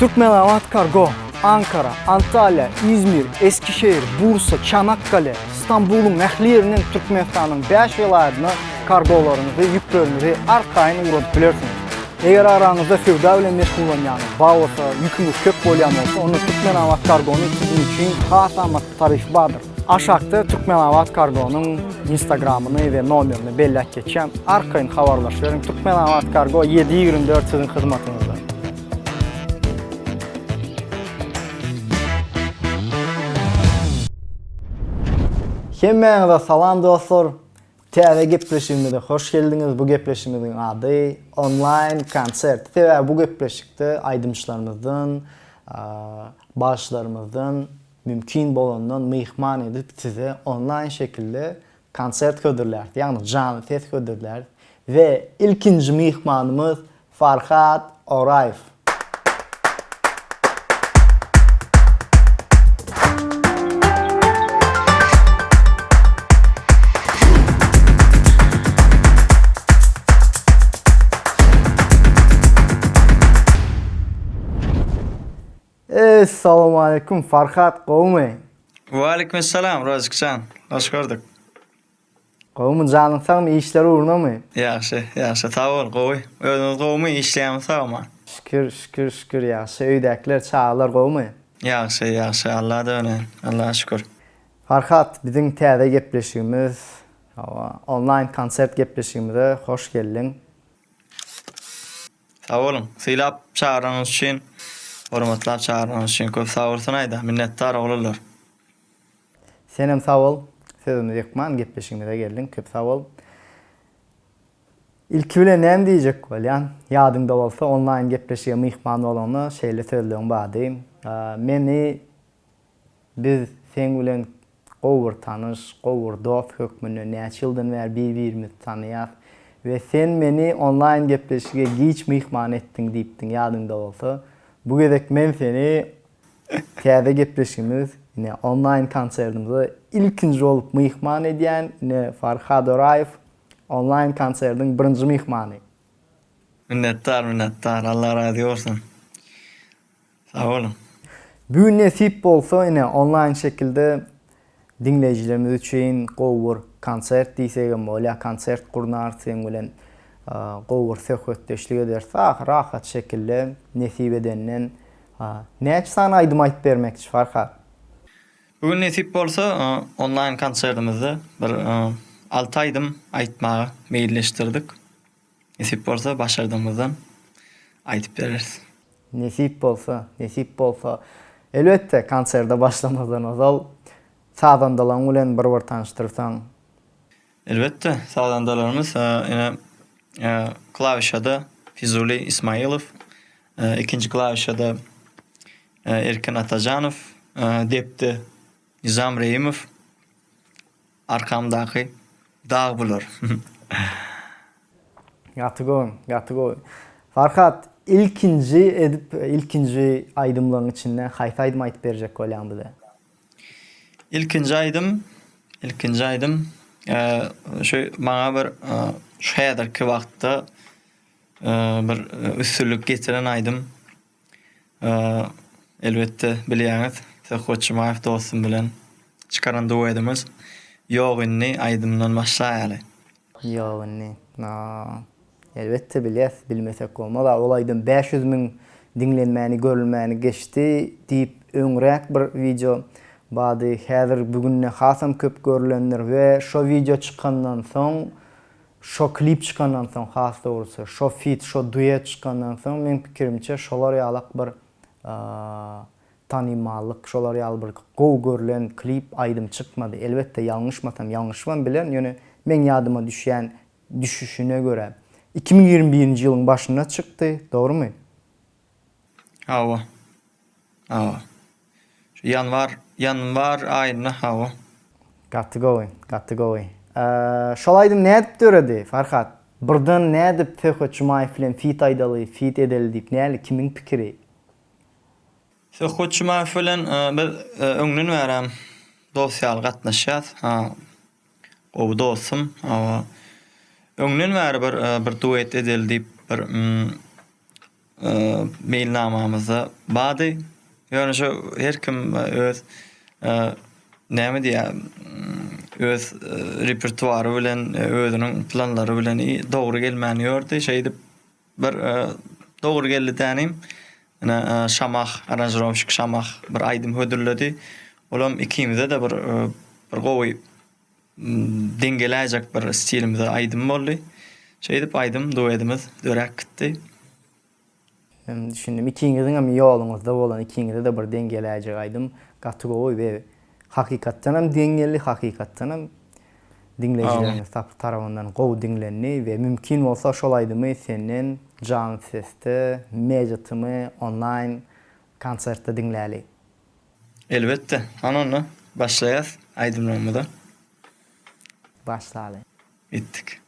Türkmenabat Kargo, Ankara, Antalýa, Izmir, Eskişehir, Bursa, Çanakkale, Stambulyň ähli ýerinden Türkmenistanyň 5 welaýatyna kargolaryňyzy, ýükleriňizi arkaýyn ugradyp bilersiňiz. Eger araňyzda söwda bilen meşgullanýanyň bar bolsa, ýüküňiz köp bolýan bolsa, onda Türkmenabat Kargonyň siziň üçin has amatly tarifi bardyr. Aşakda Türkmenabat Kargonyň Instagramyny we nomerini belläp geçýän. Arkaýyn habarlaşyberiň. Türkmenabat Kargo 7/24 siziň hyzmatyňyzda. Hemmäňize salam dostlar. Täze gepleşigimize hoş geldiňiz. Bu gepleşigimiziň ady onlaýn konsert. Sebäbi bu gepleşikde aýdymçylarymyzdan, bagşylarymyzdan mümkin bolandan myhman edip size onlaýn şekilde konsert hödürläris, ýagny janly ses hödürläris we ilkinji myhmanymyz Farhat Oraýew. Essalawmaleýkum Farhat gowumy? Waleýkim essalam Rozikjan hoş gördük. Gowumy janyň sagmy işler ugrunamy? Ýagşy ýagşy sag bol gowy özüňiz gowumy işleýäňmi sagma? Şükür şükür şükür ýagşy öýdäkiler çagalar gowumy? Ýagşy ýagşy Alla döneýin Allaha şükür. Farhat biziň täze gepleşigimiz hawa onlaýn konsert gepleşigimize hoş geldiň. Sag boluň. Sylap çagyranyňyz üçin, hormatlap çagyranyňyz üçin köp sag bolsun aýda. Minnetdar oglanlar. Senem sag bol. Sözümizi ýykman gepleşigimize geldiň. Köp sag bol. Ilki bilen näme diýjek bolýan? Ýadyňda bolsa onlaýn gepleşige myhman bolanda şeýle sözleň bardy. Meni Biz seň bilen gowy bir tanyş, gowy bir dost hökmünde näçe ýyldan bäri bir-birimizi tanaýas we sen meni onlaýn gepleşige giç myhman etdiň diýipdiň ýadyňda bolsa. Bu gezek men seni täze gepleşigimiz ine onlaýn konserdimize ilkinji bolup myhman edýän ine Farhad Oraýew onlaýn konserdiň birinji myhmany. Minnetdar minnetdar Allah razy bolsun. Sag boluň. Bu gün nesip bolsa ine onlaýn şekilde diňleýjilerimiz üçin gowy bir konsert diýsegem bolýar konsert gurnarys seň bilen gowy bir söhbetdeşlik ederis rahat şekilde nesip edenden näçe sany aýdym aýdyp bermekçi Farhat? Bu gün nesip bolsa onlaýn konsertimizde bir alty aýdym aýtmagy meýilleşdirdik. Nesip bolsa başardygymyzdan aýdyp bereris. Nesip bolsa, nesip bolsa. Elbetde, konserde başlamazdan ozal sazandalaň bilen bir bir tanyşdyrsaň. Elbetde, sazandalarymyz ine klawişada Fizuli Ismailow, ikinji klawişada Erkin Atajanow, depde Nizam Reýimow, Arkamdaky dag bular. Gaty gowy, gaty gowy. Farhat, ilkinji edip, ilkinji aýdymlaryň içinden haýsy aýdymy aýdyp berjek bolýaň bize? Ilkinji aýdym, ilkinji aýdym, şu maňa bir şu häzirki wagtda bir üstünlik getiren aýdym. Elbetde bilýäňiz Söhbet Jumaýew dostum bilen çykaran duedimiz Ýok indi aýdymyndan başlaýaly. Ýok indi. Elbetde bilýäs, bilmesek bolmaz. A ol aýdym 500 müň diňlenmäni, görülmäni geçdi diýip öňräk bir wideo bardy. Häzir bu günde hasam köp görülendir we şo wideo çykandan soň Şo klip çykandan soň has dogrusy şo fit şo duet çykandan soň meň pikirimçe şolar ýalak bir tanymallyk şolar ýaly bir gowy görlen klip aýdym çykmady elbetde ýalňyşmasam ýalňyşybam bilerin ýöne meň ýadyma düşýän düşüşine görä 2021-nji ýylyň başynda çykdy dogrymy? Hawa. Hawa. Şu ýanwar, ýanwar aýynda hawa. Gaty gowy, gaty gowy. Şol aýdym nädip döredi, Farhat? Birden nädip Söhbet Jumaýew bilen feat aýdaly, feat edeli diýip näli, kimiň pikiri? Söhbet Jumaýew bilen biz öňden bärem dost ýaly gatnaşýas. Gowy dostum. Hawa. Öňden bäri bir bir duet edeli diýip bir. meýilnamamyzda bardy. Ýöne şu her kim öz näme diýýär öz repertuary bilen özüniň planlary bilen dogry gelmän ýördi. Şeýdip bir dogry geldi dänim. Ine Şamah aranžirowşik Şamah bir aýdym hödürledi. Olam ikimize-de bir bir gowy deň geläýjek bir stilimizde aýdym boldy. Şeýdip aýdym duedimiz döräp gitdi. Men düşündim. Ikiňiziňem ýoluňyzda bolan ikiňize-de bir deň geläýjek aýdym. Gaty gowy we hakykatdanam deň geldi, hakykatdanam diňleýjilerimiz tarapyndan gowy diňlendi we mümkin bolsa şol aýdymy senden janly sesde Media-tm onlaýn konsertde diňläli. Elbetde. Hany onda başlaýas aýdymlarymyza. Başlaly. Gitdik.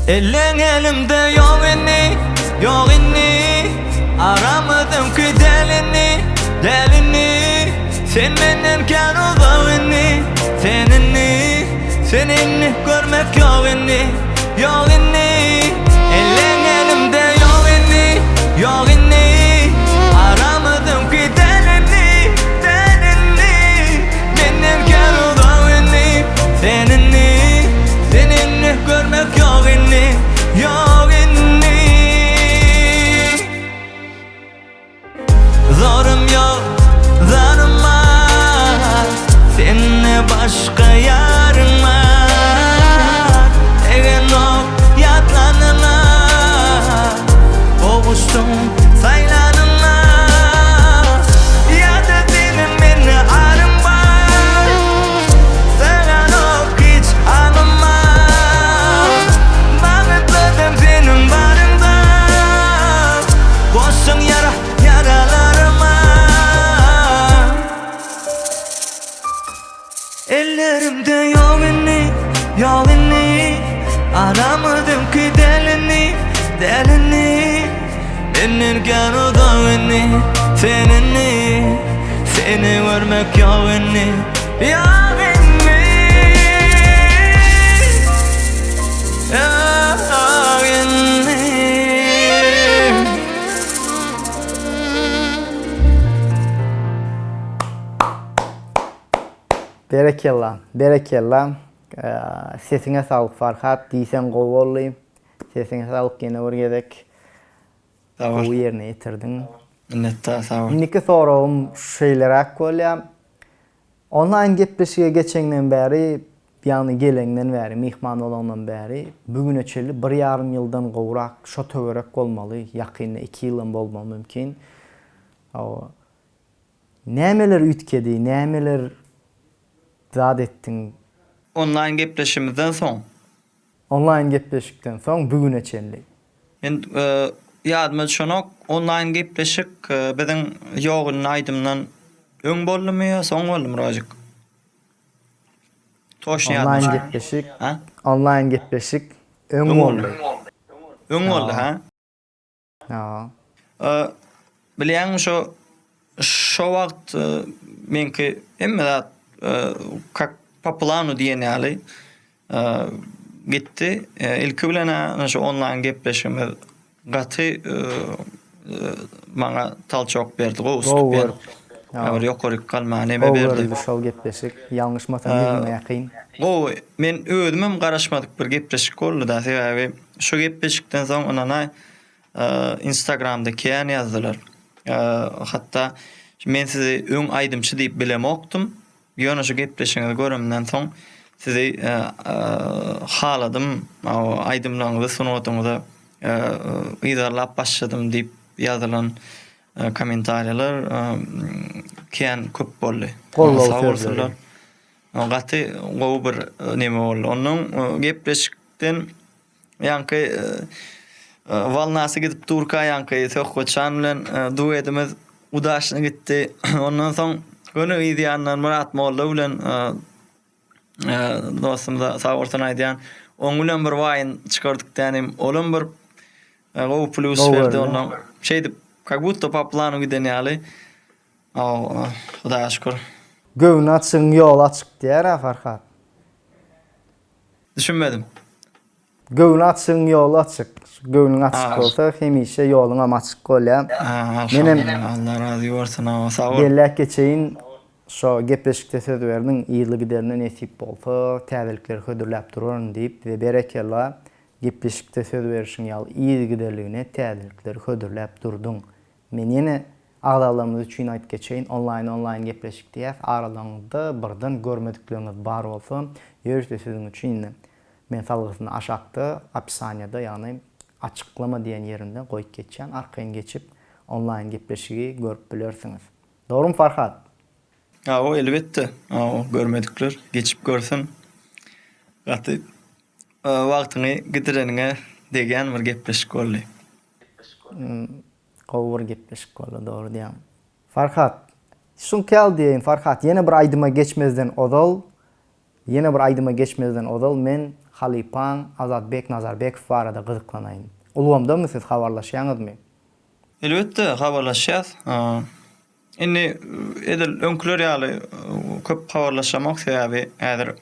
Elleň elimde ýok indi, ýok indi Aramyz öňki däl indi, däl indi Sen menden kän uzak indi, sen indi Seni indi görmek ýok indi, ýok indi Elleň elimde ýok indi, ýok indi Aramyz öňki däl indi, däl indi Menden kän uzak indi, sen indi Seni indi görmek ýok indi, ýok indi Zorum ýok, zarym bar Sende başga ýaryň bar Degenok ýatlanyňa Gowuşdyň saýlanyňa Ýa-da seniň mende aryň bar Syganok hiç aňyma Bagtlydym seniň baryňda Goşduň ýara ýaralaryma Ellerimde ýok indi, ýok indi Aramyz öňki däl indi, däl indi Menden kän uzak indi, sen indi Seni görmek ýok indi, ýok indi Ýok indi. Berekella, berekella. Sesiňe saglyk Farhat, diýseň gowy boldy. Sesiňe saglyk ýene bir gezek. Gowy ýerine ýetirdiň. Minnetdar, sag bol. Indiki soragym şeýleräk bolýar. Onlaýn gepleşige geçeňden bäri, ýagny geleňden bäri, myhman bolaňdan bäri bu güne çenli bir ýarym ýyldan gowrak şo töwerek bolmaly, ýakynda iki ýylam bolmagy mümkin. Hawa. Nämeler üýtgedi, nämeler zat etdiň? Onlaýn gepleşigimizden soň. Onlaýn gepleşikden soň bu güne çenli. Men ýadyma düşenok, onlaýn gepleşik biziň Ýok indi aýdymdan öň boldumy ýa soň boldumy Rozik? Toşny ýadyma Onlaýn gepleşik, onlaýn gepleşik öň boldy. Öň boldy, hä? Ýa. Bilýäňmi şo şo wagt meňki hemme zat kak po planu diýen ýaly gitdi. Ilki bilen-ä şu onlaýn gepleşigimiz gaty maňa talçok berdi, gowy stupen. Bir ýokaryk galmaga neme berdi. Gowy görüldi şol gepleşik. Ýalňyşmasam 100 müňe ýakyn. Gowy. Men özümem garaşmadyk bir gepleşik boldy-da, sebäbi Şu gepleşikden soň ynanaý Instagramda kän ýazdylar. Hatda men sizi öň aýdymçy diýip bilemokdym. Ýöne şu gepleşigiňizi göremden soň sizi haladym, aýdymlaryňyzy, sungatyňyzy yzarlap başladym diýip ýazylan kommentariýalar kän köp boldy. Goldaw sözleri. Gaty gowy bir neme boldy. Ondan gepleşik Den ýaňky wolnasy gidip durka ýaňky Söhbetjan bilen duetimiz udaçny gitdi. Ondan soň göni yz ýanyndan Myrat molla bilen dostumyza sag bolsun aýdýan. Oň bilen bir waýn çykardyk dänim. Olam bir gowy plýus berdi ondan. Şeýdip kak budto po planu giden ýaly. Hudaýa şükür. Göwni açygyň ýoly açyk diýer-ä Farhat. Düşünmedim. Göwni açygyň ýoly açyk. Göwnüň açyk bolsa hemişe ýoluňam açyk bolýar. Menem Allah razy bolsun hawa sag bol. Belläp geçeýin şo gepleşikde söz berdiň yzlygiderli nesip bolsa täzelikleri hödürläp duraryn diýip we berekella gepleşikde söz berişiň ýaly yzygiderligine täzelikleri hödürläp durduň. Men ýene agzalarymyz üçin aýdyp geçeýin onlaýn onlaýn gepleşik diýýäs aralaryňyzda birden görmedikleriňiz bar bolsa ýörite siziň üçin indi Men salgysyny aşakda opisaniýada ýagny açyklama diýen ýerinde goýup geçýän arkaýyn geçip onlaýn gepleşigi görüp bilersiňiz. Dogrymy Farhat? Hawa elbetde hawa görmedikler geçip görsün gaty wagtyňy gidireniňe degýän bir gepleşik boldy. Gowy bir gepleşik boldy dogry diýýäň. Farhat, şuňky ýaly diýeýin Farhat ýene bir aýdyma geçmezden ozal Ýene bir aýdyma geçmezden ozal men halypaň Azatbek Nazarbekow barada gyzyklanaýyn. Ulgamdamy siz habarlaşýaňyzmy? Elbetde habarlaşýas. Indi edil öňküler ýaly köp habarlaşamok sebäbi häzir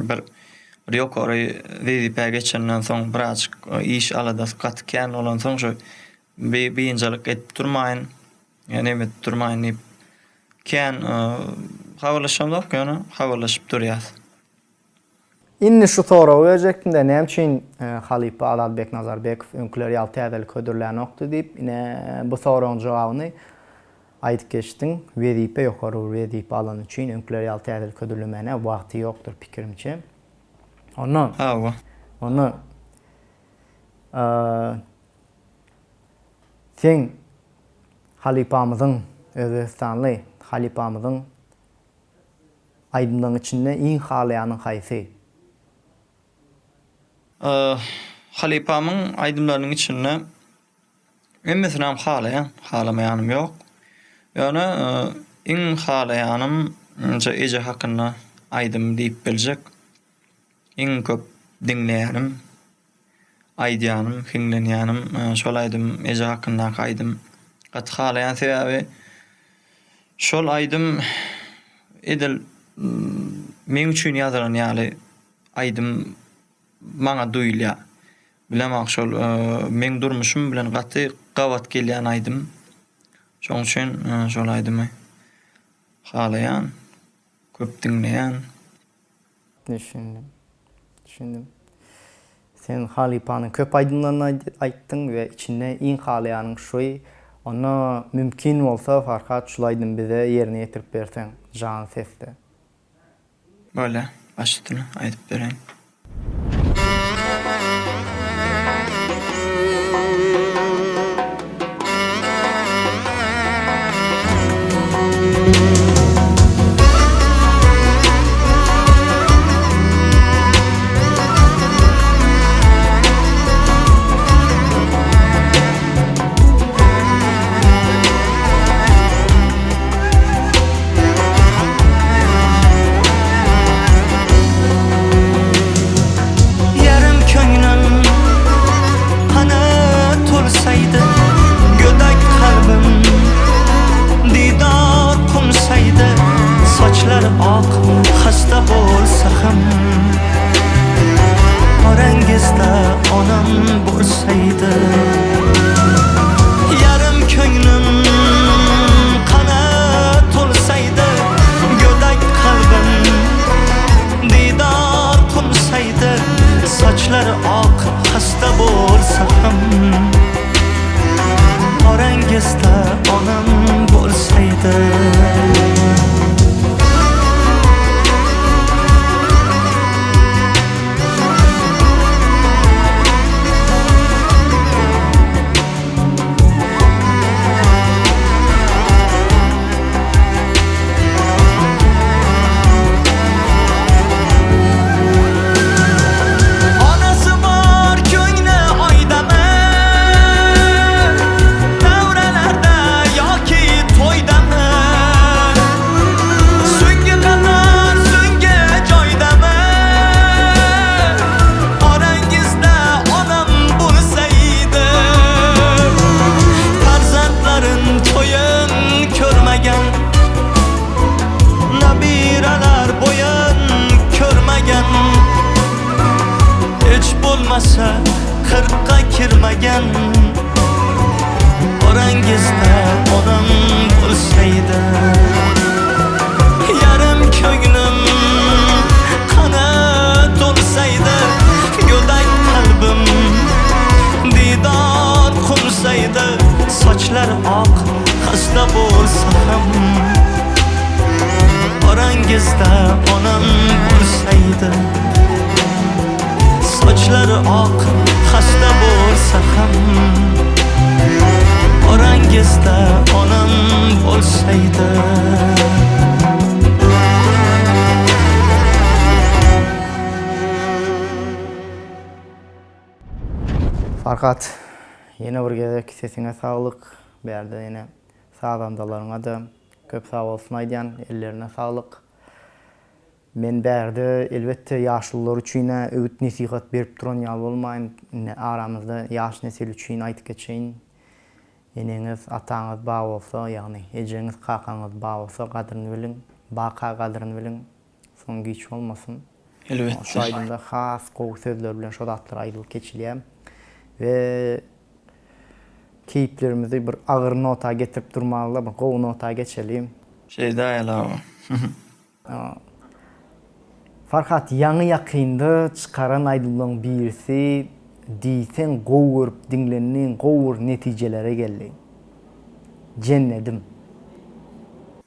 bir bir ýokary wezipä geçenden soň birazjyk iş aladasy gaty kän bolansoň şu biynjalyk edip durmaýyn. Ýa neme edip durmaýyn diýip kän habarlaşamzok ýöne habarlaşyp durýas. Indi şu soragy berjekdim-de, näme üçin halypa Azatbek Nazarbekow öňküler ýaly täzelik hödürlänokdy diýip, ine bu soragyň jogabyny aýdyp geçdiň. Wezipe ýokary bir wezipe alany üçin öňküler ýaly täzelik hödürlemäne wagty ýokdur pikirimçe. Onda Hawa. Onda Seň halypamyzyň, özbegistanly halypamyzyň aýdymlaryň içinde iň halaýanyň haýsy? Halypamyň aýdymlarynyň içinde hemmesinem halaýan, halamaýanym ýok. Ýöne iň halaýanym eje hakynda aýdym diýip biljek. Iň köp diňleýänim. Aýdýanym, hiňlenýänim şol aýdym, eje hakyndaky aýdym. Gaty halaýan sebäbi şol aýdym edil meň üçin ýazylan ýaly aýdym maňa duýulýar. Bilemok şol meň durmuşym bilen gaty gabat gelýän aýdym. Şoň üçin şol aýdymy halaýan, köp diňleýän. Düşündim. Düşündim. Sen halypanyň köp aýdymlaryny aýtdyň we içinde iň halaýanyň şuý. Onda mümkin bolsa Farhat şul aýdymy bize ýerine ýetirip berseň janly sesde. Bolýa, baş üstüne aýdyp bereýin. Ýarym köňlüm hana tolsaydy Gödek kalbym didar kumsaydy Saçlar ak hasta bolsa hem Orangizda onam bolsaydy Ýarym köňlüm kana tolsaydy Gödek kalbym Didar kumsaydy Saçlary ak hasta bolsa hem Orangizda onam bolsaydy. Onasy bar köňli oýdamy Döwrelerde. Orangizde onam bolsaydy Yarım köňlüm kanat olsaydy Gödak kalbim didar qilsaydi Sochlar oq xasta bo'lsa ham Orangizda onam bo'lsaydi Sochlari oq xasta bo'lsa ham Orangizda onam bo'lsaydi Farhat, ýene bir gezek sesiňe saglyk, bärde ýene sazandalaryňa-da köp sagbolsun aýdýan, ellerine saglyk. Men bärde elbetde ýaşulular üçin-ä öwüt-nesihat berip duran ýaly bolmaýyn, indi aramyzda ýaş nesil üçin aýdyp geçeýin. Eneňiz, ataňyz bar bolsa, ýagny ejeňiz, kakaňyz bar bolsa gadryny biliň, barka gadryny biliň, soň giç bolmasyn. Elbetde. Şu aýdymda has gowy sözler bilen şo zatlar aýdylyp geçilýär. We keýplerimizi bir agyr nota getirip durmaly-da, bir gowy nota geçeli. Şeýdä ýaly. Farhat ýaňy ýakynda çykaran aýdymlaň birisi diýseň gowy görüp diňlendiň gowy bir netijelere geldi. Jennedim.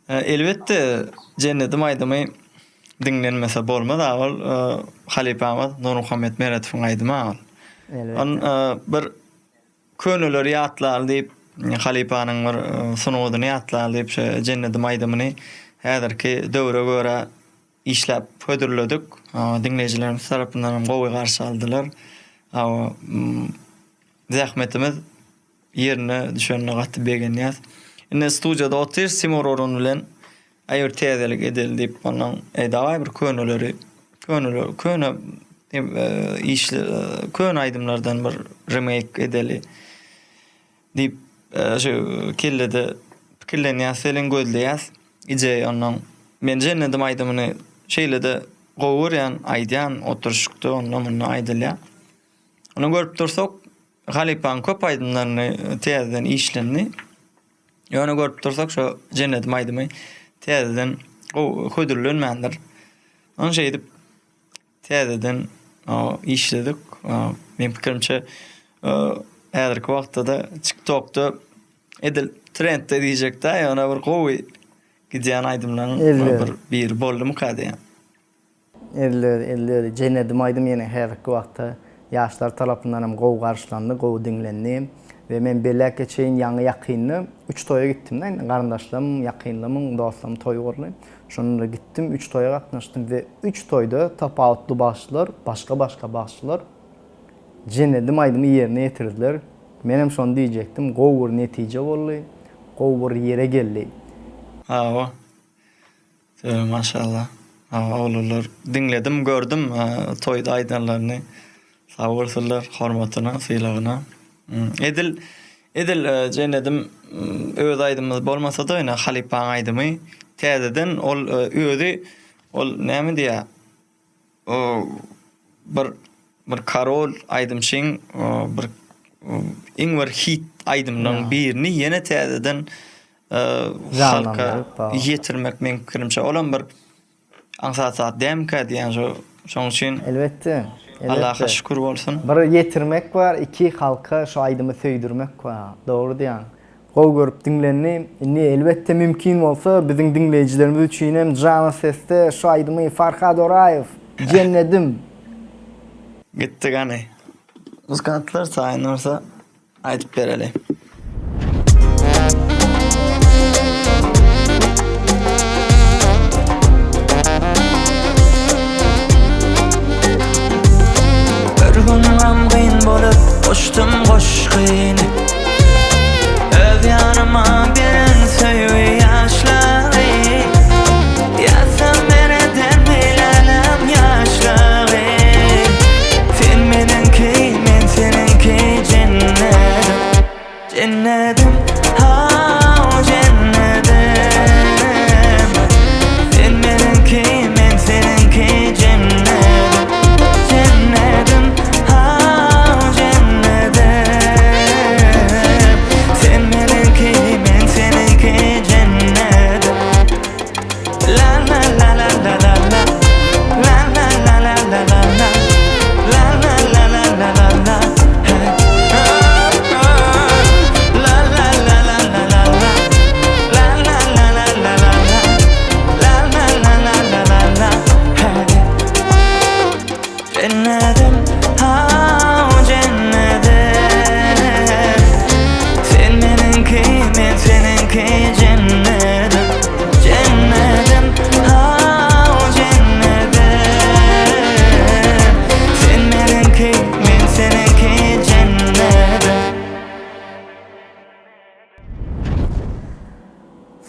Elbetde Jennedim aýdymy diňlenmese bolmaz a ol halypamyz Nurmuhammet Meretowyň aýdymy a ol. Elbetde. Bir Köneleri ýatlaly diýip, halypanyň bir sungatyny ýatlaly diýip şu Jennedim aýdymyny häzirki döwre görä işläp hödürledik. Diňleýjilerimiz tarapyndan hem gowy garşy aldylar. Zähmetimiz ýerine düşenine gaty begenýäs. Indi studiýada otyrys Timur Orun bilen. Aý bir täzelik edeli diýip ondan eý dawaý bir köneleri köneler köne işli köne aýdymlardan bir remake edeli diýip şu kellede pikirlenýäs welin gözleýäs ideýa ondan men jennedim aýdymyny şeýlede gowy görýän aýdýan oturyşykda onda munda aýdylýar. Ony görüp dursak halypaň köp aýdymlaryny täzeden işlendi. Ýöne görüp dursak şo Jennedim aýdymy täzeden gowy hödürlenmändir. Ony şeýdip täzeden işledik. Meň pikirimçe häzirki wagtda-da TikTokda edil trendde diýjek-dä, ýöne bir gowy gidýän aýdymlaryň bir biri boldumyka diýýän. Elleri elleri Jennedim aýdym ýene häzirki wagtda ýaşlar tarapyndan hem gowy garşylandy, gowy diňlendi. We men belläp geçeýin ýaňy ýakynda üç toýa gitdim-de indi garyndaşlarymyň, ýakynlarymyň, dostlarymyň toýy boldy. Şonda gitdim üç toýa gatnaşdym we üç toýda tapawutly bagşylar, başga-başga bagşylar Jennedim aýdymy ýerine ýetirdiler. Menem şony diýjekdim, gowy bir netije boldy, gowy bir ýere geldi. Hawa. Söyle maşallah. Hawa oglanlar diňledim gördüm toýda aýdanlaryny. Sag bolsunlar hormatyna sylagyna. Edil edil Jennedim öz aýdymymyz bolmasada ýöne halypaň aýdymy täzeden ol özi ol näme diýýä bir bir karol aýdymçyň bir iň bir hit aýdymlaryň birini ýene täzeden halka ýetirmek meň pikirimçe olam bir aňsat zat dälmikä diýýän şo şoň üçin Elbetde. Allaha şükür bolsun. Bir ýetirmek bar, iki halka şu aýdymy söýdürmek bar. Dogry diýýäň. Gowy görüp diňlendi. Indi elbetde mümkin bolsa biziň diňleýjilerimiz üçin hem Jana sesde şu aýdymy Farhad Oraýew, Jennedim. Gitdik hany. Muzykantlar taýyn bolsa aýdyp bereli. Bir gün gamgyn bolup goşdum goşgyny Öz ýanyma beren söýgi ýaşlary Ýazsam mereden beýlänem ýaşlygy Sen meniňki, men seniňki jennedim Jennedim, haw jennedim Sen meniňki, men seniňki jennedim Jennedim, haw jennedim Sen meniňki.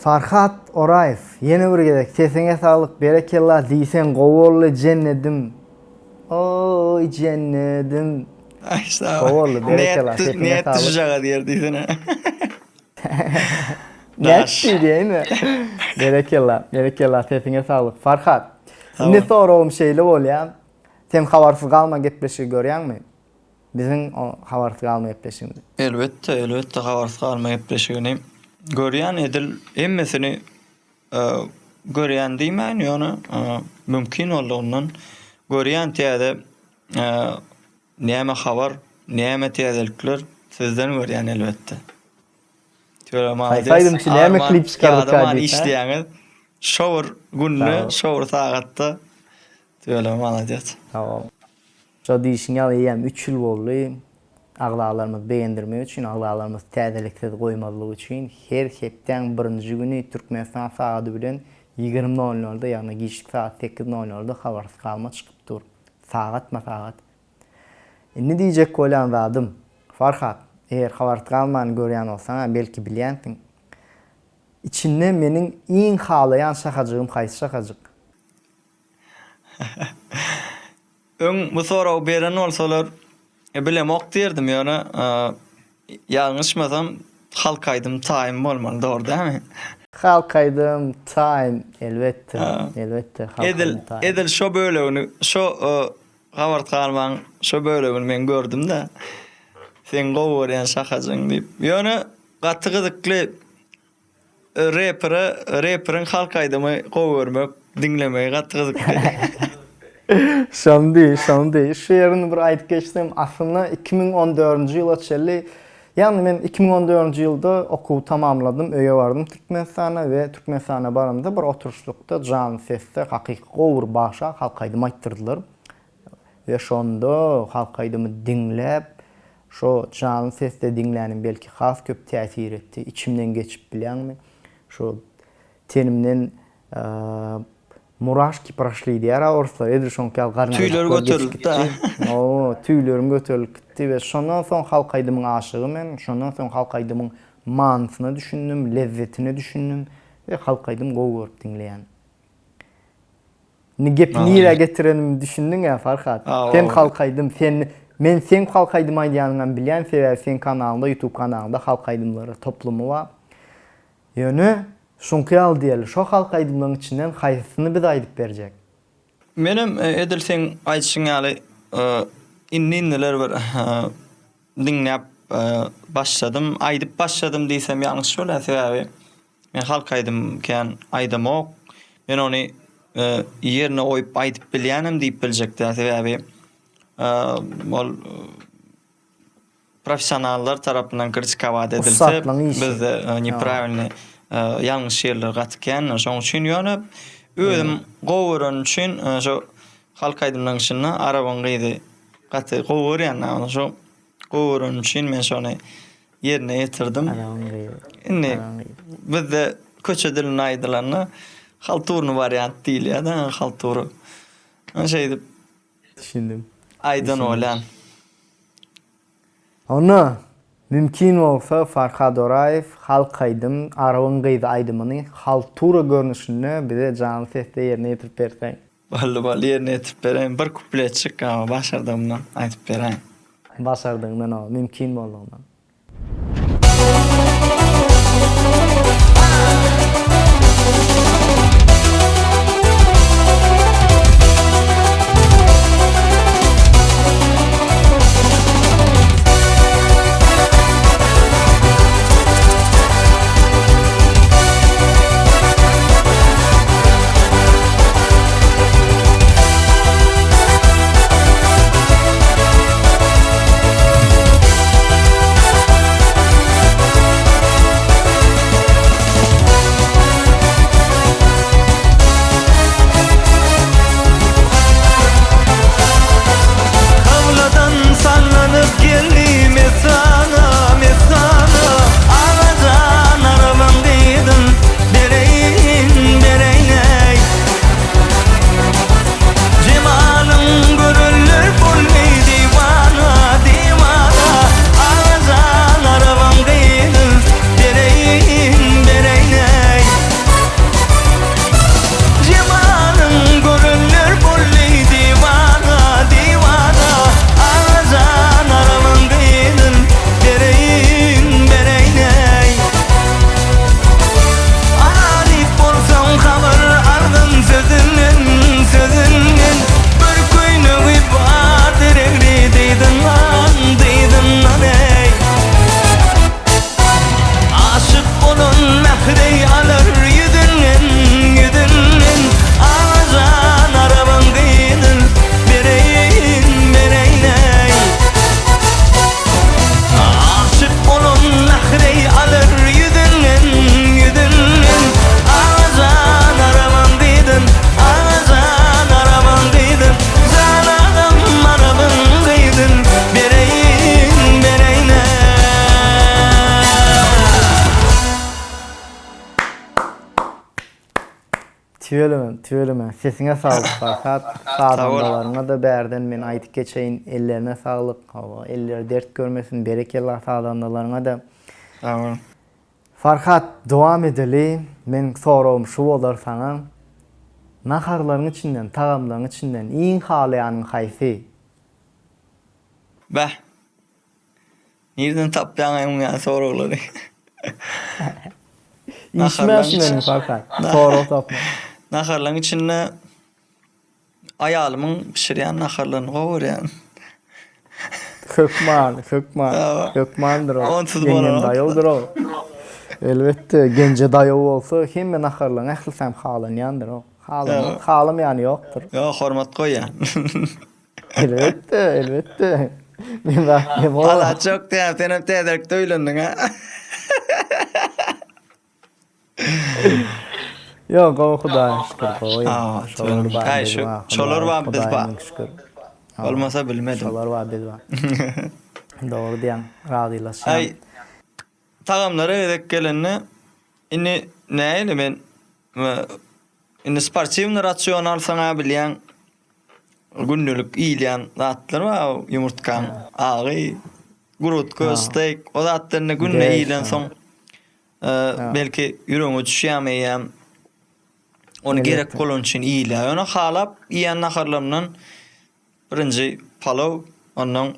Farhat Oraýew, ýene bir gezek sesiňe saglyk berekella diýseň gowy boldy jennedim oý jennedim Aý sag gowy boldy berekella Nätdi sesiňe nätdi saglyk. şujagaz ýer diýsene. Daş. Nätdi diýeýinmi? Berekella berekella sesiňe saglyk Farhat. Sag Indi bol. soragym şeýle bolýa sen habarsyz galma gepleşigi görýäňmi? Biziň o habarsyz galma gepleşigimizi. Elbetde, elbetde habarsyz galma gepleşigini görýän edil hemmesini görýän diýmäýin ýöne mümkin boldugyndan görýän täze näme habar näme täzelikler sizden görýän elbetde. Tüweleme Haýsy malades aýdymçy näme arman klip çykardyka ýadaman diýip hä? işleýäňiz şo bir günde Sag bol. şo bir sagatda tüweleme malades. Sag bol. Şo diýşiň ýaly eýýäm üç ýyl boldy. Agzalarymyzy begendirmek üçin, agzalarymyzy täzeliksiz goýmazlyk üçin her hepdäň birinji güni Türkmenistan sagady bilen 20 nol nolda, ýagny giçlik sagat sekiz nol nolda Habarsyz galma çykyp dur. Sagatma-sagat. Indi diýjek bolýan zadym, Farhat, eger Habarsyz galmany görýän bolsaň-a belki bilýänsiň. Içinde meniň iň halaýan şahajygym haýsy şahajyk? Öň bu soragy beren bolsalar bilemok diýerdim ýöne ýalňyşmasam halk aýdym taýyn bolmaly dogry dälmi? Halk aýdym taýyn elbetde elbetde halk Edil aýdym taýyn. edil şo bölegini şo Gabart galmaň şo bölegini men gördümde seň gowy görýän şahajyň diýip ýöne gaty gyzykly Repere reperiň halk aýdymy gowy görmek, diňlemegi gaty gyzykly. Şony diý, şony diý. Şu ýerini bir aýdyp geçsem, aslynda 2014-nji ýyla çenli, ýagny men 2014-nji ýylda okuwy tamamladym, öýe bardym Türkmenistana we Türkmenistana baramda bir oturyşlykda janly sesde hakyky gowy bir bagşa halk aýdym aýtdyrdylar. We şonda halk aýdymy diňläp, şo janly sesde diňlänim belki has köp täsir etdi. Içimden geçip bilýäňmi? Şo tenimden muraşki proşli diýýär-ä orslar, edil şoňky ýaly Tüýleri garynjajyklar geçip göterildi-dä. gitdi. Hawa, tüýlerim göterilip gitdi we şondan soň halk aýdymyň aşygy men. Şondan soň halk aýdymyň manysyna düşündim, lezzetine düşündim we halk aýdym gowy görüp diňleýän. Indi gepi nirä getirenimi düşündiň-ä, Farhat? Sen halk aýdym, sen, men seň halk aýdym aýdýanyňam bilýän, sebäbi seň kanalyňda, YouTube kanalyňda halk aýdymlary toplumy bar. Ýöne, şuňky ýaly diýeli, şo halk aýdymlaryň içinden haýsysyny biz aýdyp berjek? Menem edil seň aýdyşyň ýaly indi-indiler bir diňläp başladym, aýdyp başladym diýsem ýalňyş bolýar, sebäbi Men halk aýdym kän aýdamok. Men ony ýerine goýup aýdyp bilýänem diýip biljek däl. Sebäbi ol professionallar tarapyndan kritikowat edilse, bizde nepravilnyý ýalňyş ýerler gaty kän. Şonuň üçin ýöne özüm gowy görenim üçin şo halk aýdymlaryň içinde Arabyň gyzy gaty gowy görýän. Şo gowy görenim üçin men şony ýerine ýetirdim. Indi bizde köçe dilinde aýdylanda halturny wariant diýilýär-de, haltura. Şeýdip Düşündim. Aýdan bolýan. Onda mümkin bolsa Farhad Oraýew halk aýdym Arabyň gyzy aýdymyny haltura görnüşinde bize janly sesde ýerine ýetirip berseň. Boldy boldy ýerine ýetirip bereýin bir kupletjik ama başardygymdan aýdyp beräýin. Başardygyňdan o mümkin boldugyndan. Tüweleme, tüweleme. Sesiňe saglyk Farhat. Sazandalaryňa-da bärden men aýdyp geçeýin, ellerine saglyk. Hawa, elleri dert görmesin. Berekella sazandalaryňa-da. Sag bol. Farhat, dowam edeli. Meniň soragym şu bolar saňa. Naharlaryň içinden, tagamlaryň içinden iň halaýanyň haýsy? Bäh. Nirden tapýaňaý muň ýaly soraglary? Işim-ä şu meniň Farhat. Sorag tapmak. Naharlaryň içinde aýalymyň bişirýän naharlaryny gowy görýän. Hökman, hökman. Hökmandyr o. Onsuz Ýeňňem bolanok. daýawdyr o. Elbetde, Genje daýaw bolsa hemme naharlaryň ählisem halanýandyr o. Halanok, halamaýany ýokdur. Ýok, hormat goýýan. Elbetde, elbetde. Men zat diýemok. Alaç ýok diýýän, senem täzelikde öýlendiň a. Ýok, gowy Hudaýa şükür, gowy. Şolar bar, biz bar. Şolar bar, biz bar. Şükür. Bolmasa bilmedim. Şolar bar, biz bar. Dogry diýýäň, razylaşýan. Aý, tagamlara gezek gelende, indi nähili men Indi sportiwnyý rasion alsaň-a bilýäň, gündelik iýilýän zatlar bar, ýumurtgaň agy, grutka, steýk, o zatlar indi günde iýilensoň, belki ýüregiňe düşýärmi eýýäm, ony gerek bolany üçin iýilýär. Ýöne halap iýen naharlarymdan birinji palaw, ondan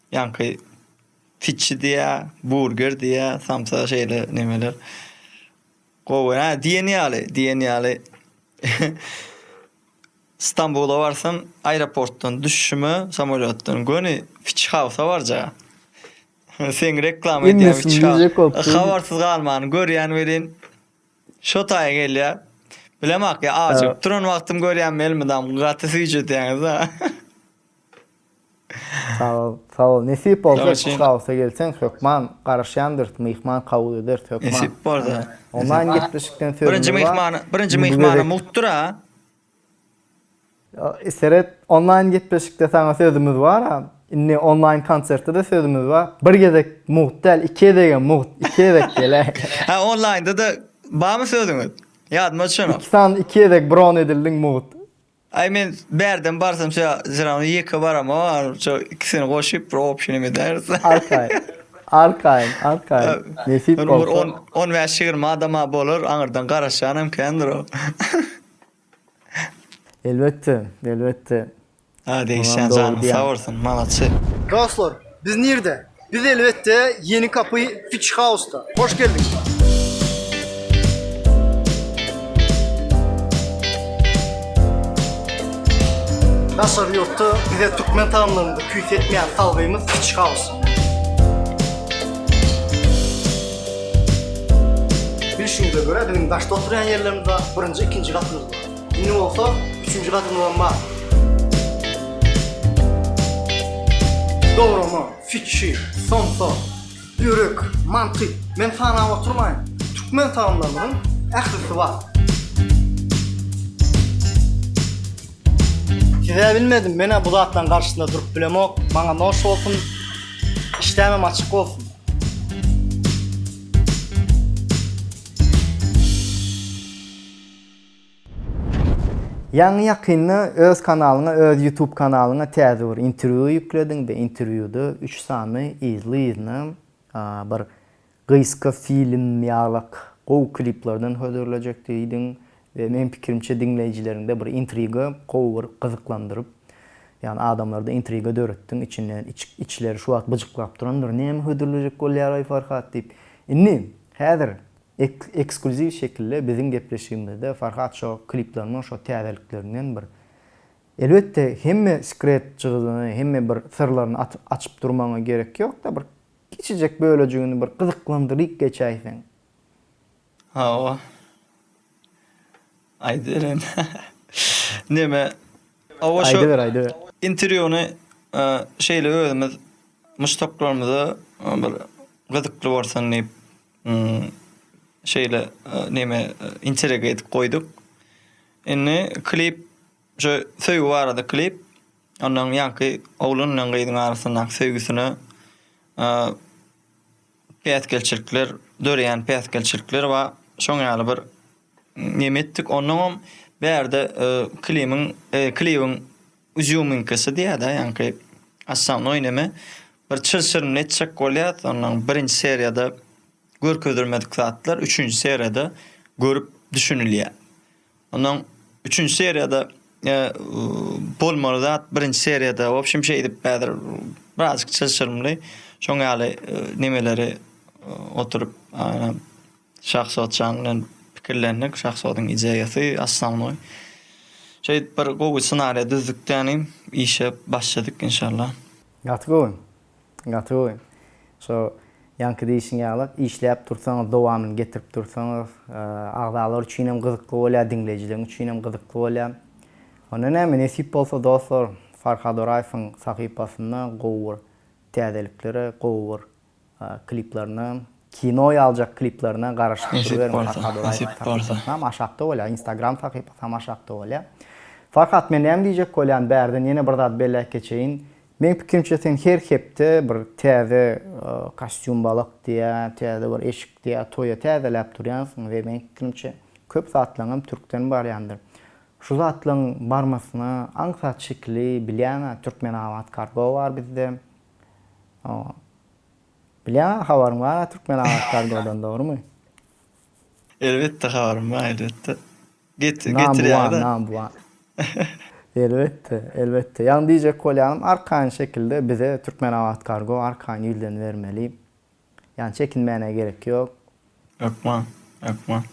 ýaňky fiçi diýýär, burger diýýär, samsa şeýle nemeler. Gowy hä diýen ýaly diýen ýaly Stambula barsam aeroportdan düşüşime samolýotdan göni Fiç Hausa barjaga. Seň reklama edýän Fiç Haus. Habarsyz galmany görýän welin şo taýa gelýär. Bilemok ýa ajygyp duran wagtym görýänmi elmydam gaty süýjedýäňiz-a. Sag bol, sag bol. Nesip bolsa Çykawsa gelseň hökman garaşýandyrys, myhman kabul ederis hökman. Nesip bolsa. Onlaýn gepleşikden sözümiz Birinji myhmany, birinji myhmany mugtdyr a. Seret, onlaýn gepleşikde saňa sözümiz bar-a. Indi onlaýn konsertde-de sözümiz bar. Bir gezek mugt däl, iki gezegem mugt, iki gezek geläý. Ha, onlaýnda-da barmy sözüňiz? Ýadyma düşenok. Iki sany iki gezek bron edildiň mugt. Aý men bärden barsam şo zrany ýeke baramok şo ikisini goşup bir opşy neme edäris. Arkaýyn. Arkaýyn, arkaýyn. Nesip bolsa. Bir on, on bäş ýigrimi adama bolar, aňyrdan garaşýanam kändir o. Elbetde, elbetde. Ha degişýän janyň sag bolsun, malaçy. Dostlar, biz nirde? Biz elbetde Ýeni Kapy Fish House-da. Hoş geldiňiz! Daşary ýurtda bize türkmen tagamlarynda küýsetmeýän salgymyz Fish House. Bilşiňize görä biziň daşda oturýan ýerlerimiz bar, birinji, ikinji gatymyz bar. Indi bolsa üçünji gatymyzam bar. Dograma, fiçi, somsa, börek, manty, men sanap oturmaýyn, türkmen tagamlarymyzyň ählisi bar. Siz-ä bilmedim, men-ä bu zatlaryň garşysynda durup bilemok, maňa noş bolsun, işdämem açyk bolsun. Ýaňy ýakynda öz kanalyňa öz youtube kanalyňa täze bir interwýu ýüklediň we interwýuda üç sany yzly yzyna bir gysga film ýalak gowy kliplerden hödürlejek diýdiň we meň pikirimçe diňleýjileriňde bir intriga gowy bir gyzyklandyryp ýagny adamlarda intriga döretdiň içinden içleri şu wagt byjyklap durandyr näme hödürlejek bolýaraý Farhat diýip indi häzir Eksklýuziw şekilde biziň gepleşigimizde Farhat şo kliplerinden şo täzeliklerinden bir elbetde hemme sekret jygydyny hemme bir syrlaryny açyp durmagyňa gerek ýokda bir kiçijek bölejigini bir gyzyklandyryp geçäýseň. Hawa. Aýdyberin. Neme Hawa şo Aýdyber aýdyber. Interwýuny şeýle özümiz muşdaklarymyza bir gyzykly bolsun diýip Şeýle neme interega edip goýduk. Indi klip şu söýgi barada klip. Ondan ýaňky oglan bilen gyzyň arasyndaky söýgüsine päsgelçilikler döreýän päsgelçilikler bar. Şoň ýaly bir. neme etdik. Onnoňam bärde klimiň klibiň Izýuminkasy diýýär-dä, ýaňky osnovnoý neme. Bir çylşyrymly etjek bolýas, onnoň birinji seriýada görkezilmedik zatlar üçünji seriýada görüp düşünilýär. Onnoň üçünji seriýada bolmaly zat birinji seriýada, w obşem şeýdip häzir birazjyk çylşyrymly. Şoň ýaly nemeleri oturyp Şahzodjan bilen pikirlendik. Şahzodyň ideýasy osnovnoý. Şeýdip bir gowy ssenariýa düzdük dänim. Işe başladyk inşallah. Gaty gowy. Gaty gowy. Şo ýaňky diýşiň ýaly işläp dursaňyz dowamyny getirip dursaňyz agzalar üçinem gyzykly bolýar diňleýjileň üçinem gyzykly bolýar. Onda näme nesip bolsa dostlar Farhad Oraýewiň sahypasynda gowy bir täzeliklere gowy bir Kliplerine kino ýaljak kliplerine garaşyp duruberiň Farhad Oraýew sahypasynam aşakda bolýar instagram sahypasam aşakda bolýar. Farhat men näme diýjek bolýan bärden ýene bir zat belläp geçeýin. Meň pikirimçe sen her hepde bir täze kostýum balak diýä täze bir eşik diýä toýa täzeläp durýansyň we meň pikirimçe köp zatlaňam türkden barýandyr. Şu zatlaň barmasyna aňsat şekili bilýäňä Türkmenabat kargo bar bizde. Bilýäňä habaryň bar-a Türkmenabat kargodan dogrymy? Elbetde habarym bar elbetde. Getirýär-de. Number one. Elbetde, elbetde. Ýagny diýjek bolýanym arkaýyn şekilde bize Türkmenabat kargo arkaýyn ýüzlenibermeli. Ýagny çekinmäne gerek ýok. Hökman, hökman.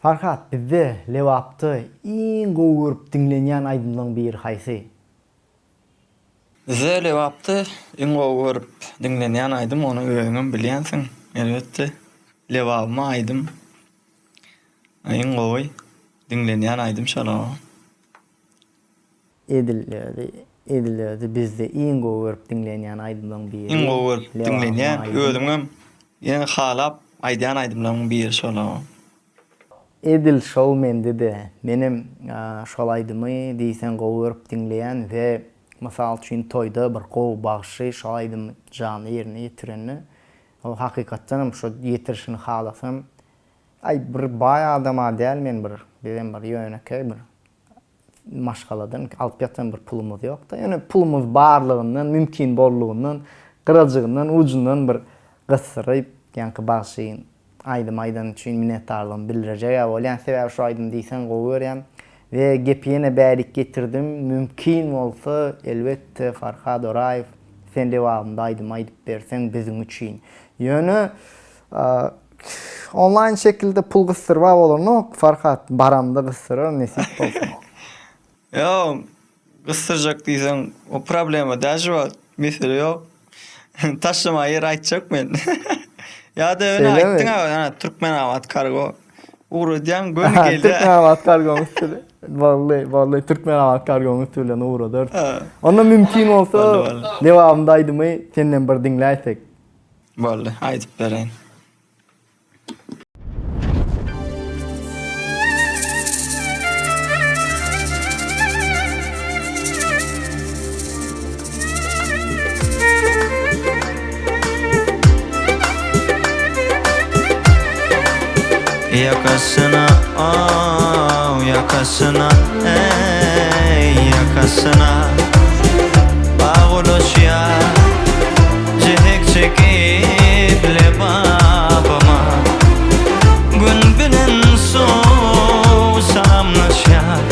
Farhat bizde Lebapda iň gowy görüp diňlenýän aýdymlaň biri haýsy? Bizde Lebapda iň gowy görüp diňlenýän aýdym ony özüňem bilýänsiň elbetde Lebabyma aýdym iň gowy diňlenýän aýdym şol oba. Edil özi edil özi bizde iň gowy görüp diňlenýän aýdymlaň biri Iň gowy görüp diňlenýän özüňem ýene halap aýdýan aýdymlaryň biri şol oba. Edil şol mende-de. Menem şol aýdymy diýseň gowy görüp diňleýän we mysal üçin toýda bir gowy bagşy şol aýdymy janly ýerine ýetirende ol hakykatdanam şo ýetirişini halasam aý bir baý adama däl men bir bizem bir ýönekeý bir maşgaladan alyp ýatan bir pulumyz ýokda ýöne pulumyz barlygyndan mümkin bollugyndan gyrajygyndan ujundan bir gysdyryp ýaňky bagşyň aýdym aýdany üçin minnetdarlygymy bildirjeg-ä bolýan sebäbi şu aýdymy diýseň gowy görýän we gepi ýene bärik getirdim mümkin bolsa elbetde Farhad Oraýew sen Lebabymda aýdym aýdyp berseň biziň üçin ýöne Onlaýn şekilde pul gysdyrba bolanok Farhat baramda gysdyraryn nesip bolsa. Ýok gysdyrjak diýseň o problema däl şu wagt mesele ýok. Taşlama ýer aýtjak men. Ýa-da ýöne aýtdyň a Türkmenabat kargo ugradýaň göni gelýär. Türkmenabat kargoň üsti bilen. Boldy boldy Türkmenabat kargoň üsti bilen ugradarys. Onda mümkin bolsa Lebabymda aýdymy senden bir diňläýsek. Boldy, aýdyp bereýin. Ýakasyna, oh, ýakasyna, eý, ýakasyna Bag ulaşýar Jehek çekip Lebabyma Gün bilen suw salamlaşýar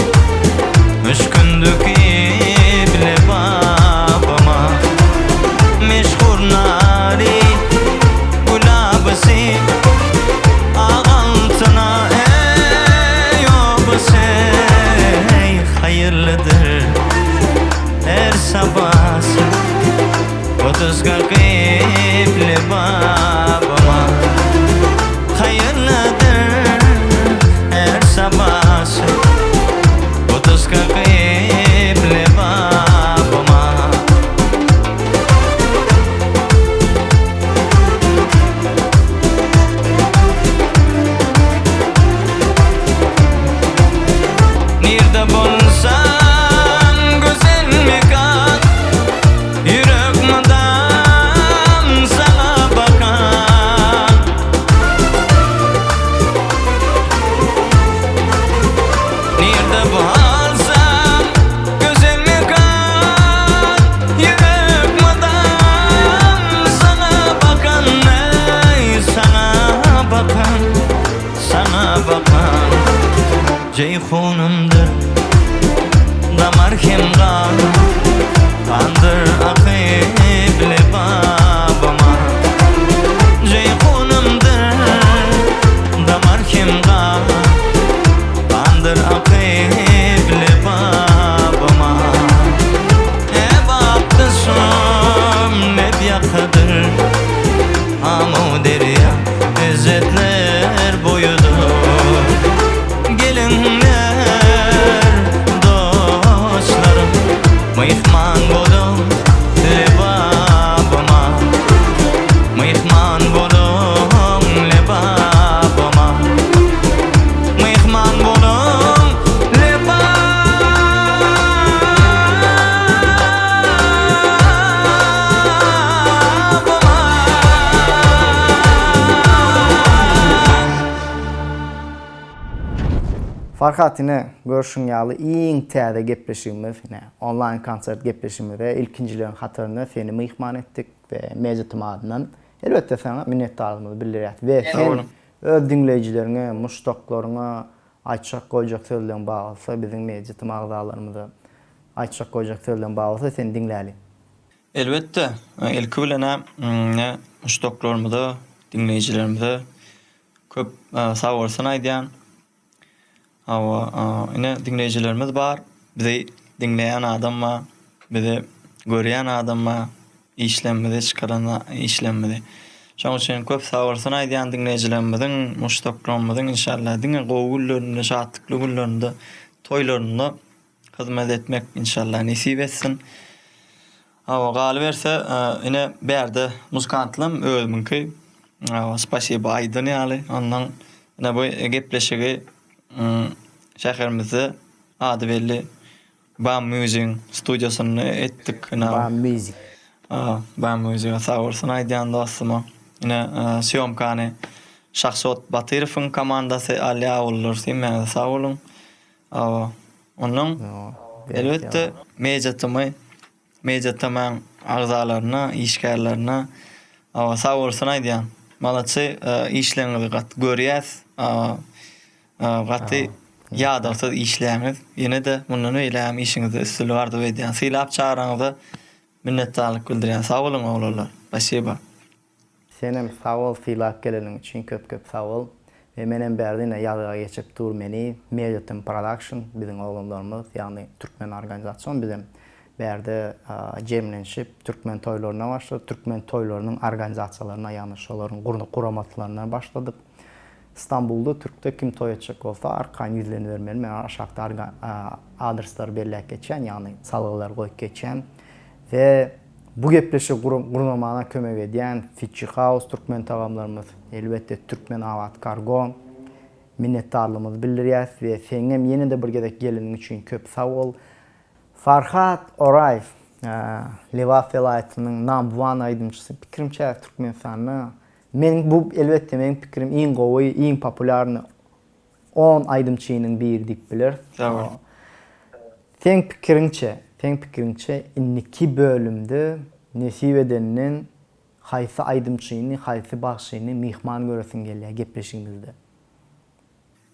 Müşkün döküp Lebabyma Meşhur nary gülabysy Ak altyna eý obasy Eý haýyrlydyr her sabasy. 30 gyp Lebap. Jeýhunymdyr Damar hem gan Gandyr akyp Lebabyma Jeýhunymdyr Damar hem gan Gandyr akyp Lebabyma Lebapdaşym leb ýakadyr Amyderýa lezzetler boýudyr. Geliňler, dostlarym, myhman boluň Lebabyma. Myhman boluň Lebabyma. Myhman boluň Lebabyma. Farhat ine görşüň ýaly iň täze gepleşigimiz ine onlaýn konsert gepleşigimize ilkinjileriň hatarynda seni myhman etdik we Media-Tm adyndan elbetde saňa minnetdarlygymyzy bildirýäs we sen öz diňleýjileriňe muşdaklaryňa aýtjak goýjak sözleň bar bolsa biziň Media-Tm agzalarymyza Aýtjak goýjak sözleň bar bolsa seni diňläli. Elbetde, ilki bilen-ä muşdaklarymyza, diňleýjilerimize köp sagbolsun aýdýan. Hawa, ine diňleýjilerimiz bar, bizi diňleýän adam bar, bizi görýän adam bar, işlerimizi çykaran işlerimizi. Şonuň üçin köp sagbolsun aýdýan diňleýjilerimiziň, muşdaklarymyzyň inşallah diňe gowy günlerinde, şatlykly günlerinde, toýlarynda Hyzmat etmek inşallah nesip etsin. Hawa galyberse ine bärde muzykantlam özümiňki. Hawa spasiba aýdan ýaly. Ondan ine bu gepleşigi şäherimizde ady belli Bam Music studiýasynda etdik. Ine Bam Music. Bam Music sag bolsun aýdýan dostuma. Ine sýomkany Şahzod Batyrowyň komandasy alýar ogullar hemmäňize sag boluň. Hawa. Ondan elbetde Media TM Media TM-iň agzalaryna, işgärlerine hawa sag bolsun aýdýan. Malaçy işleriňizi gaty görýäs. Gaty ýadawsyz işleýäňiz. Ýene-de mundan beýlägem işiňizde üstünlik arzuw edýän. Sylap çagyraňyza minnetdarlyk bildirýän. Sag boluň oglanlar. Spasiba. Senem sag bol sylap geleniň üçin köp köp sag bol. We menem bärde ine ýazga geçip dur meni Mediatem Production biziň oglanlarymyz ýagny türkmen organizasyon bizem bärde jemlenşip türkmen toýlaryna başladyk türkmen toýlarynyň organizasiýalaryna ýagny şolaryň guramasylaryna başladyk. Stambulda türkde kim toý etjek bolsa arkaýyn ýüzlenibermeli men aşakda adreslary belläp geçýän ýagny salgylary goýup geçýän we Bu gepleşigi gurnamana kömek edýän Fitçi House türkmen tagamlarymyz, elbetde Türkmen Abat Kargo minnetdarlygymyzy bildirýäs we seňem ýene-de bir gezek geleniň üçin köp sag bol. Farhat Oraýew, Lebap welaýatynyň number one aýdymçysy, pikirimçe Türkmenistanda meniň bu elbetde meniň pikirim iň gowy, iň populýarny On aýdymçynyň biri diýip bileris. Sag bol. Seň pikiriňçe, seň pikiriňçe indiki bölümde nesip edenden haýsy aýdymçyny, haýsy bagşyny myhman göresiň gelýär gepleşigimizde?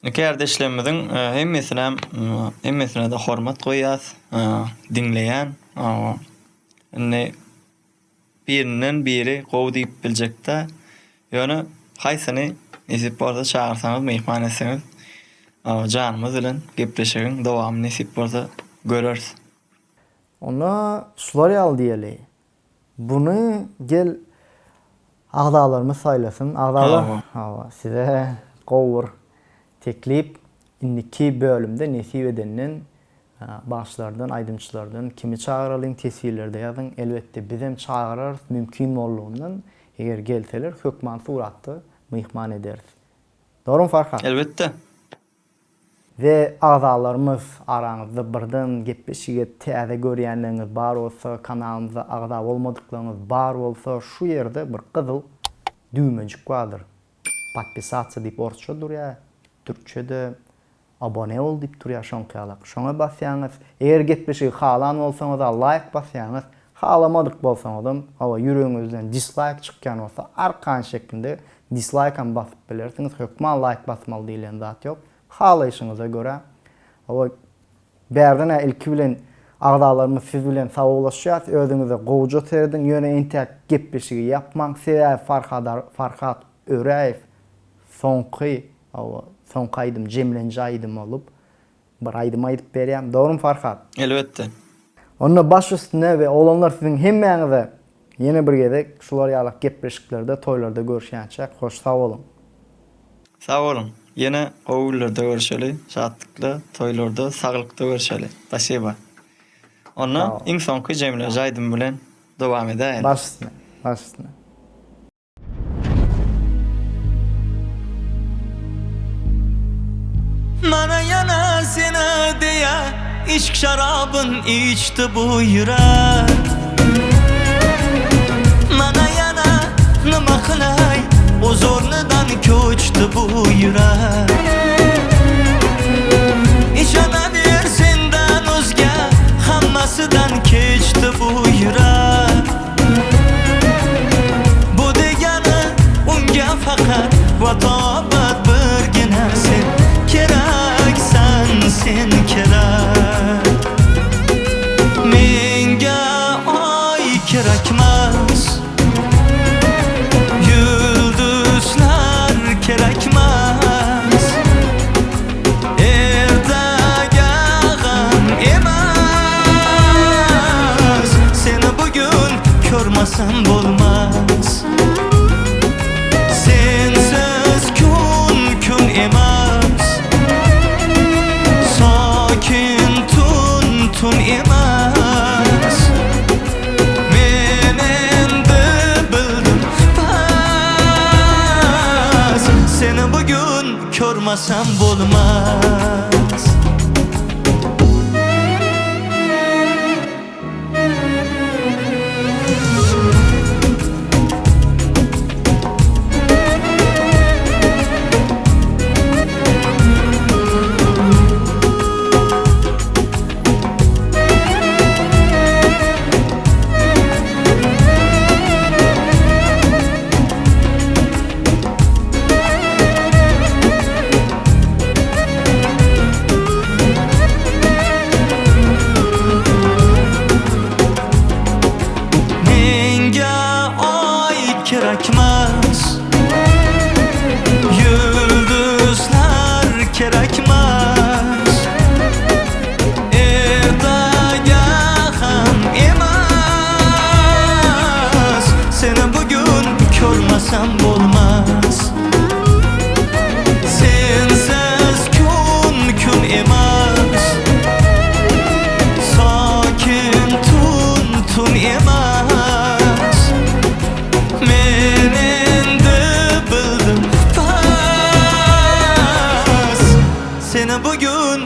Indi kärdeşlerimiziň hemmesinem hemmesine-de hormat goýýas, diňleýän. Indi Birinden biri gowy diýip biljekdä. Ýöne haýsyny nesip bolsa çagyrsaňyz myhman etseňiz janymyz bilen gepleşigiň dowamyny nesip bolsa göreris. Onda şular ýaly diýeli. Buny gel agzalarymyz saýlasyn. Agzalar hawa size gowy bir teklip indiki bölümde nesip edenden Bagşylardan, aýdymçylardan kimi çagyralyň teswirlerde ýazyň. Elbetde bizem çagyrarys mümkin boldugyndan. Eger gelseler hökman suratda myhman ederis. Dogrymy Farhat? Elbetde. We agzalarymyz araňyzda birden gepleşige täze görýänleriňiz bar bolsa kanalymyza agza bolmadyklaryňyz bar bolsa şu ýerde bir gyzyl düwmejik bardyr. Podpisatsa diýip orsça durýar, türkçede Abone bol diýip durýar şoňky ýalak. Şoňa basýaňyz. Eger gepleşigi halan bolsaňyza laýk basýaňyz. Halamadyk bolsaňyzam, hawa ýüregiňizden dislaýk çykýan bolsa arkan şeklinde dislaýkam basyp bilersiňiz. Hökman laýk basmaly diýlen zat ýok. Halaýşyňyza görä. Hawa, bärden-ä ilki bilen agzalarymyz siz bilen sagbollaşýas, özüňize gowuja serediň, ýöne entäk gepleşigi ýapmaň, sebäbi Farhad Farhat Öräýew soňky, hawa, soňky aýdym, jemlenji aýdym bolup, bir aýdym aýdyp berýär. Dogrymy Farhat? Elbetde. Onda baş üstüne we oglanlar siziň hemmäňize ýene bir gezek şular ýalak gepleşiklerde, toýlarda görüşýänçäk hoş sag boluň. Sag boluň. Ýene gowy günlerde görüşeli, şatlykda, toýlarda, saglykda görüşeli. Spasiba. Onda iň soňky jemleýji aýdym bilen dowam edäýeli. Baş üstüne. Baş üstüne. Mana ýana seni diýe Yşk şarabyn içdi bu ýürek Mana ýana nima kylaý O'z o'rnidan ko'chdi bu ýürek Ishonaver sendan o'zga Hammasidan kechdi bu ýürek Bu degani unga faqat va tobat birgina sen keraksan sen kerak Menga oy kerakmas Yulduzlar kerakmas Ertaga g'am emas Seni bugun ko'rmasam bo'lmas Sensiz kun kun emas Sokin tun tun emas Men endi bildim bas Seni bugun ko'rmasam bo'lmas Menga oy kerakmas Yulduzlar kerakmas Ertaga ham emas Seni bugun ko'rmasam bo'lmas Sensiz kun kun emas Sokin tun tun emas Men endi bildim bas Seni bugun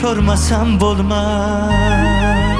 ko'rmasam bo'lmas.